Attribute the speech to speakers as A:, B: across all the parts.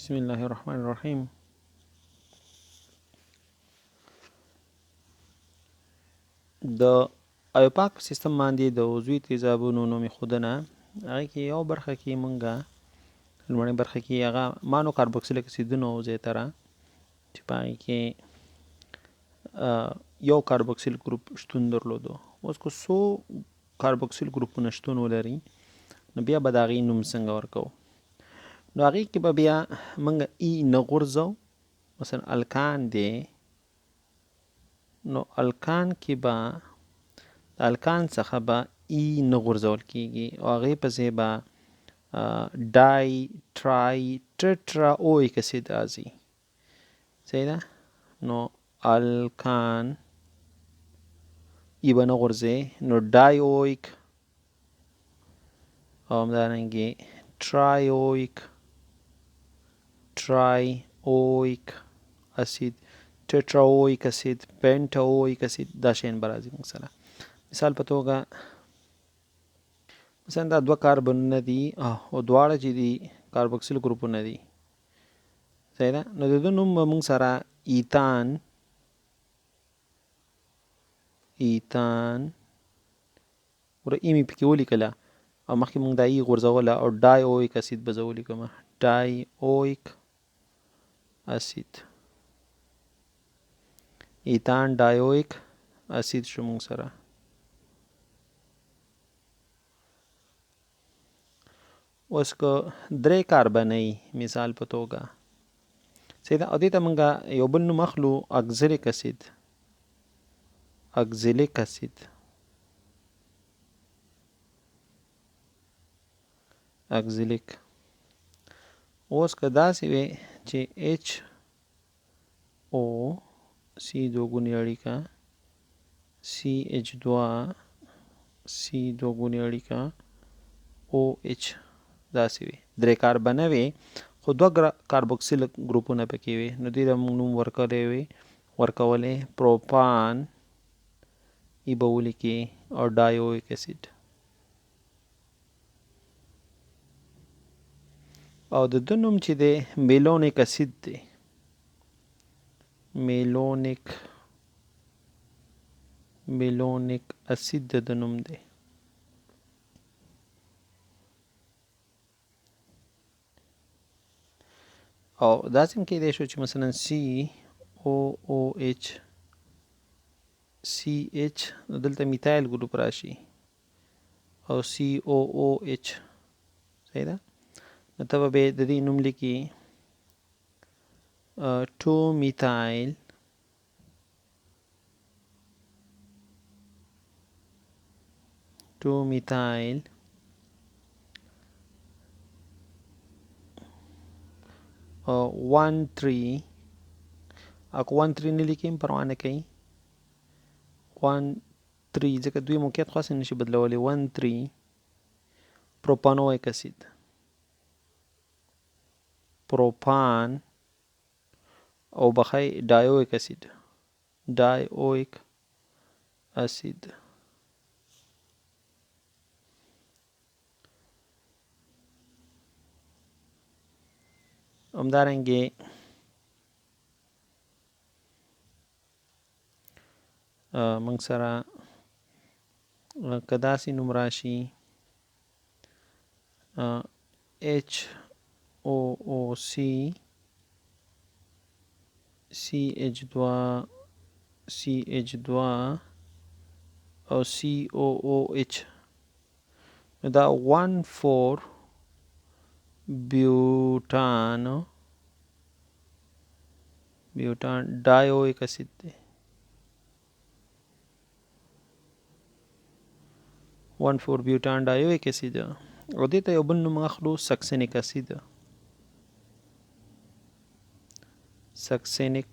A: بسم الله الرحمن الرحیم. د ایوپاک سیستم باندې د عضوي تیزابونو نوم ښودنه، هغې کې یو برخه کې مونږه لومړنۍ برخه کې هغه مانو کاربوکسیلیک اسیدونو زیاتره چې په هغې کې یو کاربوکسیل ګروپ شتون درلودو. اوس که څو کاربوکسیل ګروپونه شتون ولري نو بیا به د هغې نوم څنګه ورکوو؟ نو هغې کې به بیا موږ ای نه غورځو. مثلا الکان دی، نو الکان کې به د الکان څخه به ای نه غورځول کیږي او هغې په ځای به ډای ټرای ټټرا اویک اسید راځي. صحیح ده؟ نو الکان ای به نه غورځي، نو ډای اویک او همدارنګې ټرای اویک، ټرای اویک اسید، ټټراویک اسید، پنټاویک اسید، دا شیان به راځي موږ سره. مثال په توګه مثلا دا دوه کاربنونه دي او دواړه چې دي کاربوکسیل ګروپونه دي. صحیح ده؟ نو د ده نوم به موږ سره ایتان، ایتان ګوره ای مې پکې ولیکله او مخکې موږ دا ای غورځوله او ډای اویک اسید به زه ولیکم، ډای اویک اسید، ایتان ډایویک اسید شو موږ سره. اوس که درې کاربنه مثال په توګه، صحیح ده، او دې ته موږ یو بل نوم اخلو اکزلیک اسید، اکزلیک اسید، اکزلیک. اوس که داسې وي چې اچ او سی دوه ګونې اړیکه سی اچ دوه سی دوه ګونې اړیکه او اچ، داسې وي درې کاربنه وي خو دوه کاربوکسیل ګروپونه پکې وي، نو دې ته موږ نوم ورکړی وي ورکولی پروپان ای به ولیکې او ډایویک اسید. او د ده نوم چې دی میلونیک اسید دی، میلونیک، میلونیک اسید د ده نوم دی. او داسې هم کېدای شو چې مثلا سی او او اچ سی اچ، نو دلته میتایل ګروپ راشي او سی او او اچ. صحیح ده؟ نو ته به بیا د دې نوم لیکي 2 میتایل 2 میتایل 1 3، او که 1 3 نه لیکي هم پروا نه کوي، 1 3 ځکه دوی موقعیت خو هسې نشي بدلولی. 1 3 پروپانویک اسید، پروپان او بخی ډایویک اسید، ډایویک اسید. همدارنګې موږ سره که داسې نوم راشي اچ او او سی سی اچ دوه سی اچ دوه او سی او او اچ، نو دا 1 4 بیوټان، بیوټان ډایویک اسید دی، 1 4 بیوټان ډایویک اسید. او دې ته یو بل نوم اخلو سکسینیک اسید، سکسینیک،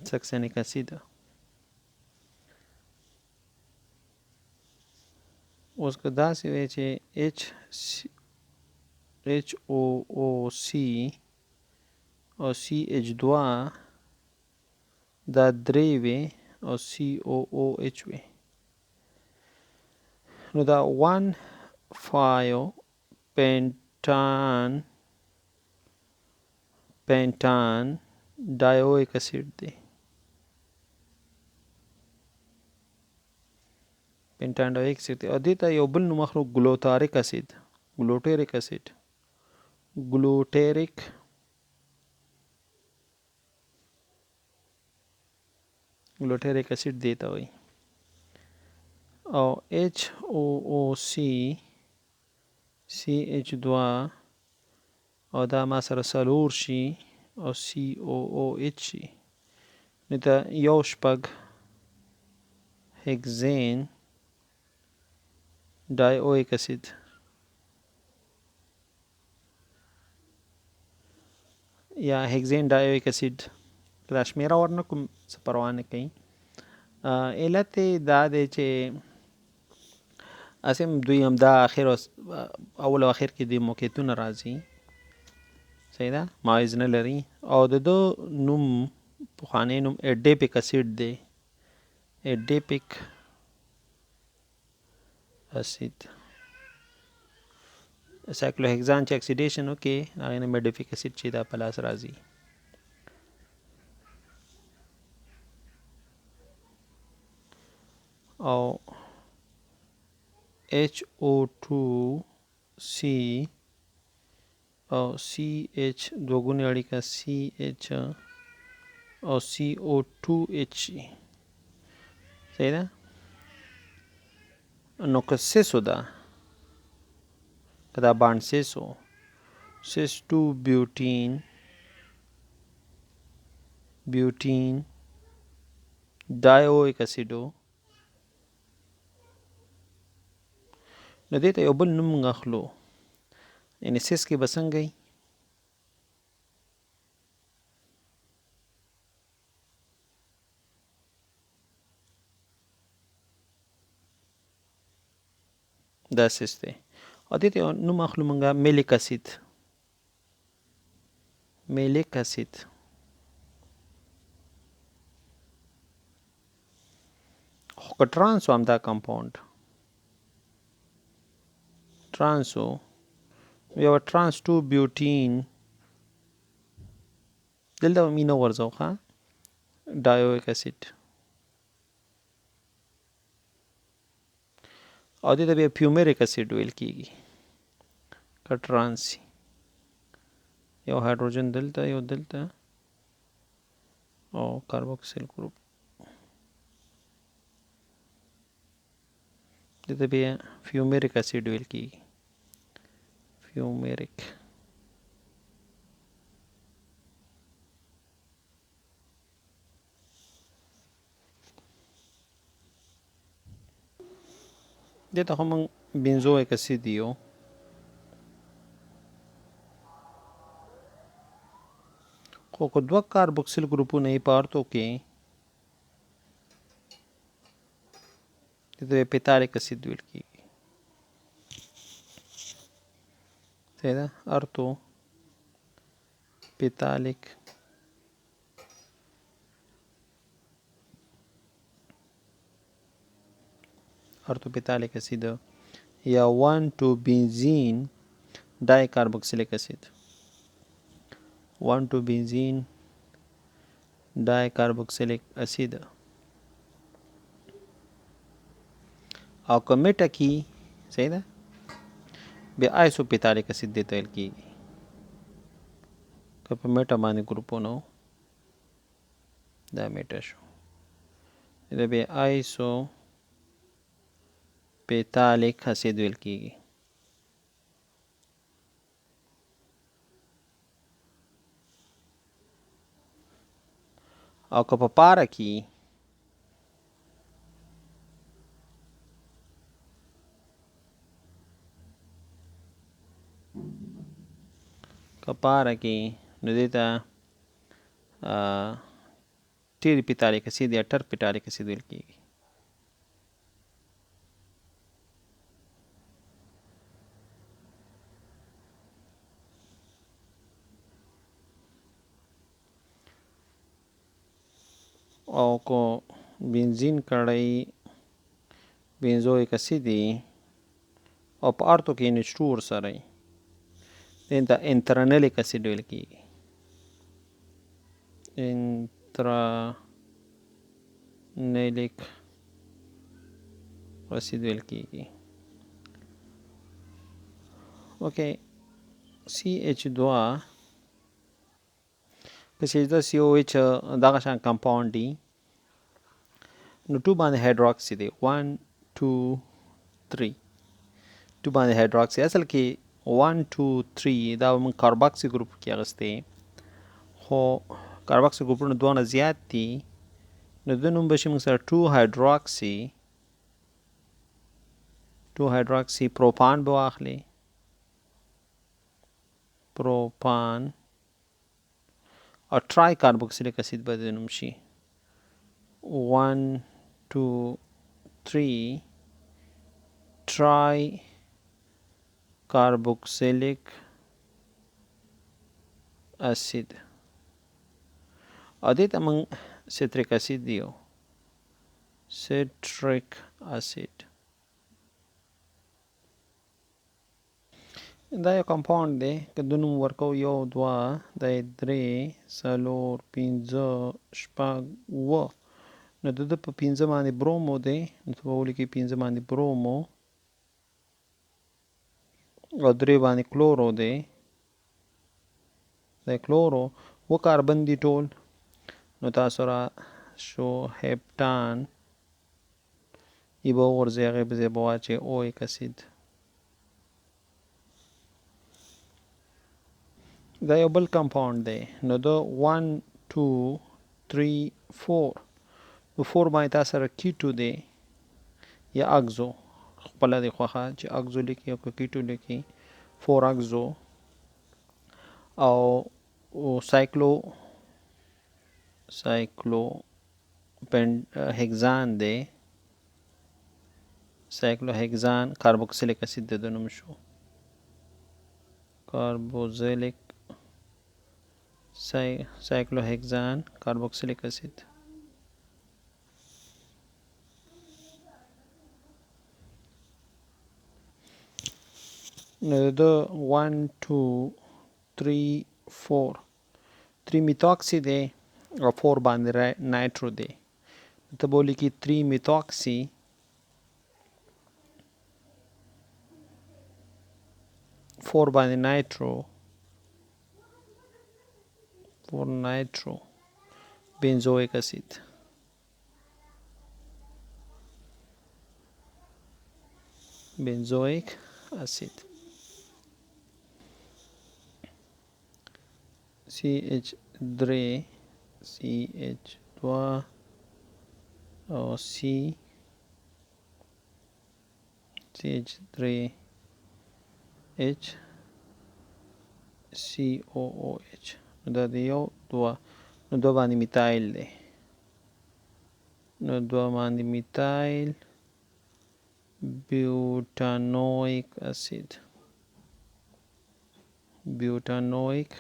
A: سکسینیک اسید. اوس که داسې وي چې اچ اچ او او سی او سی اچ دوه دا درې وي او سی او او اچ وي، نو دا 1 5 pentan dioic acid دی. پنټان ډایویک اسید دی. او دې ته یو بل نوم اخلو، ګلوتاریک اسید، ګلوټیریک اسید، ګلوټیریک ګلوټیریک اسید دی ته وایي. او ایچ او او سی سی ایچ دوه او دا ما سره څلور شي او سی او او ایچ شي، نو ته یو شپږ هکزین ډایویک اسید. یا هکزین ډایویک اسید که دا شمېره ورنه کوم څه پروا نه کوي. علت یې دا دی چې هسې هم دوی همدا اخر اول او اخر کې دوی موقعیتونه راځي، صحیح ده، ماعز نه لري. او د ده نوم پخوانی نوم اډیپیک اسید دی، اډیپیک اسید. سایکلوهکسان چې اکسیډیشن وکړي هغې نه میډیفیک اسید چې دا په لاس راځي. او ایچ او ټو سی او سی ایچ دوه ګونې اړیکه سی ایچ او سی او ټو ایچ، صحیح ده. نو که سیسو ده، که دا بانډ سیسو سیس ټو بیوټین بیوټین ډایویک اسیډو، نو دې ته یو بل نوم موږ اخلو، یعنې سیس کې به څنګه وي؟ دا سیس دی. او دې ته یو نوم اخلو موږ میلیک اسید، میلیک اسید. خو که ترانس و همدا کمپاوند ترانس و، یو ترانس ټو بیوټین، دلته به مینه غورځو ښه ډایویک اسید. او دې ته بیا پیومریک اسید ویل کیږي که ترانس وي. یو هایدروجن دلته، یو دلته، او کاربوکسیل ګروپ. دې ته بیا فیومریک اسید ویل کیږي، فیومریک. دې ته خو موږ بنزویک اسید یو. خو که دوه کاربوکسیل ګروپونه یې په ارتو کې، دې ته پیتالیک اسید ویل کیږي، صحیح ده، ارتو پیتالیک ارتوپیتالیک اسید یا 1 2 بنزین ډای کاربوکسیلیک اسید، 1 2 بنزین ډای کاربوکسیلیک اسید. او که میټه کی، صحیح ده، بیا آیسوپیتالیک اسید دې ته ویل کیږي که په میټه باندې ګروپونه دا میټه شو، دا بیا آیسو پیتالیک اسید ویل کیږي. او که په پاره کې که پاره کې نو دې ته ټیر پیتالیک اسید یا ټر پیتالیک اسید ویل کیږي. او که بنزین کړی بنزویک اسید او په ارتو کې ان ایچ 2 ورسره وي، دې ته انترانیلیک اسید ویل کېږي. انترانیلیک اسید ویل کېږي. اوکې، سی ایچ 2 که سی ایچ 2 سی او ایچ دغه شان کمپاوند دی، نو 2 باندې هایدروکسي دی، 1 2 3، 2 باندې هایدروکسي. اصل کې 1 2 3 دا موږ کارباکسي ګروپ کې اخیستې، خو کارباکسي ګروپونه دوه نه زیات دي، نو د نوم به شي موږ سره 2 هایدروکسي، 2 هایدروکسي پروپان به واخلي، پروپان او ټرای کاربوکسیلیک اسید به د نوم شي، 1 2 3 ټرای کاربوکسیلیک اسید. او دې ته موږ سیتریک اسید دیو، سیټریک اسید. دا یو کمپاوند دی، که د نوم ورکو 1 2 3 4 5 6 7، نو د ده په 5 باندې برومو دی، نو ته به ولیکې 5 باندې برومو او 3 باندې کلورو دی، دا کلورو و کاربن دي ټول، نو تاسو را شو هپټان ای به وغورځوي، هغې په ځای به واچوي اویک اسید. دا یو بل کمپاوند دی، نو د 1 2 3 4، نو 4 باندې تاسو سره کیټو دی یا اګزو، خپله دې خوښه چې اګزو لیکي او که کیټو لیکي، 4 اګزو او سایکلو سایکلو هگزان دی، سایکلو هگزان کاربوکسیلیک اسید د نوم شو، کاربوزیلیک سایکلوهگزان کاربوکسیلیک اسید. نو د 1 2 3 4 3 میتاکسی دی او 4 باندې نایټرو دی، ته به ولیکې 3 میتاکسی 4 باندې نایټرو، 4 نایټرو بنزویک اسید. بنزویک اسید. سی ایچ 3 سی ایچ 2 او سی سی ایچ 3 ایچ سی او او ایچ، نو دا دی 1 2، نو 2 باندې میتایل دی، نو 2 باندې میتایل بیوټانویک اسید، بیوټانویک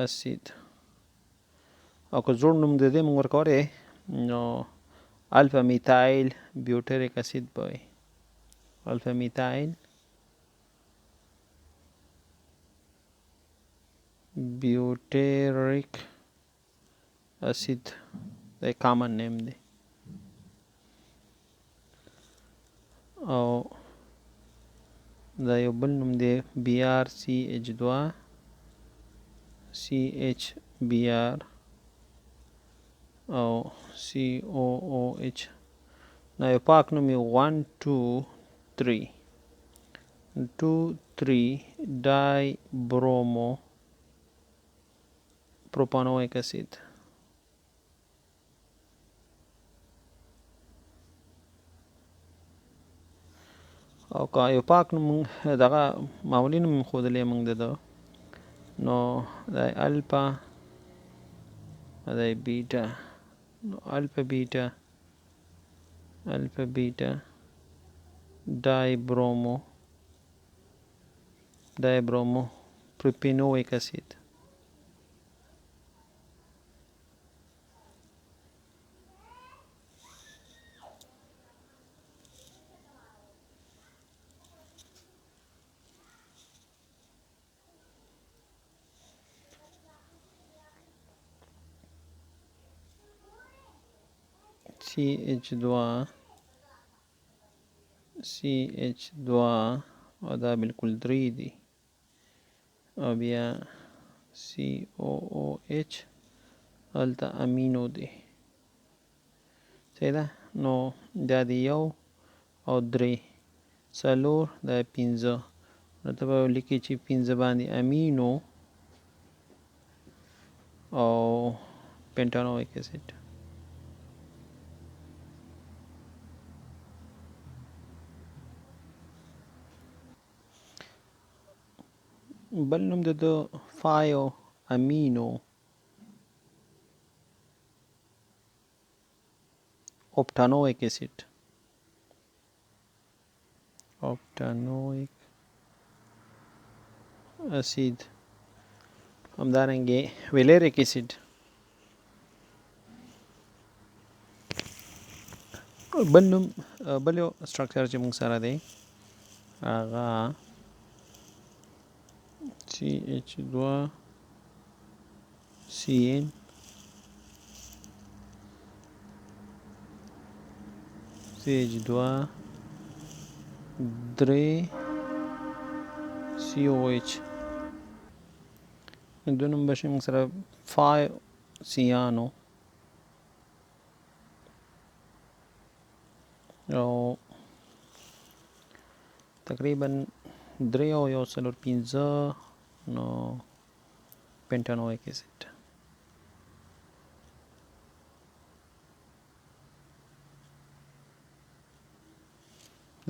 A: اسید. او که زوړ نوم د دې موږ ورکولی نو الفا میتایل بیوټریک اسید به وي، الفا میتایل بیوټریک اسید، دا کامن نیم دی. او دا یو بل نوم دی بی آر سی ایچ 2 سی ایچ بی آر او سی او او ایچ، دا یو پاک نوم یې 1 2 3 2 3 ډای برومو پروپانویک اسید. او که یو پاک نوم دغه معمولي نوم ښودلی موږ د ده، نو دا الفا دا بیټا، نو الفا بیټا الفا بیټا ډای برومو ډای برومو پروپینویک اسید. سی اچ دوه سی اچ دوه او دا بالکل درې دي، او بیا سی او او اچ هلته امینو دی. صحیح ده. نو دا دی یو او درې څلور دا پنځه، نو ته به ولیکې چې پنځه باندې امینو او پنټانویک اسید. بل نوم د ده فایو امینو اوپټانویک اسید، اوپټانویک اسید. همدارنګه ویلیریک اسید. بل نوم بل یو سټرکچر چې موږ سره دی هغه سی اچ دوه سی ان سی اچ دوه درې سی او اچ. دوه نوم به شي موږ سره فایو سیانو او تقریبا درې او یو څلور پنځه، نو پنټانویک اسید.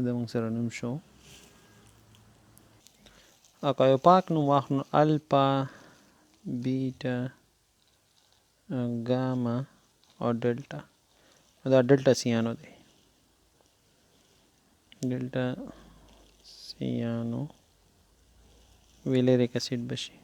A: دا موږ سره نوم شو. او که یو پاک نوم واخلو الفا بیټا ګاما او ډلټا، نو دا ډلټا سیانو دی، ډلټا سیانو ویلیریک اسید به شي.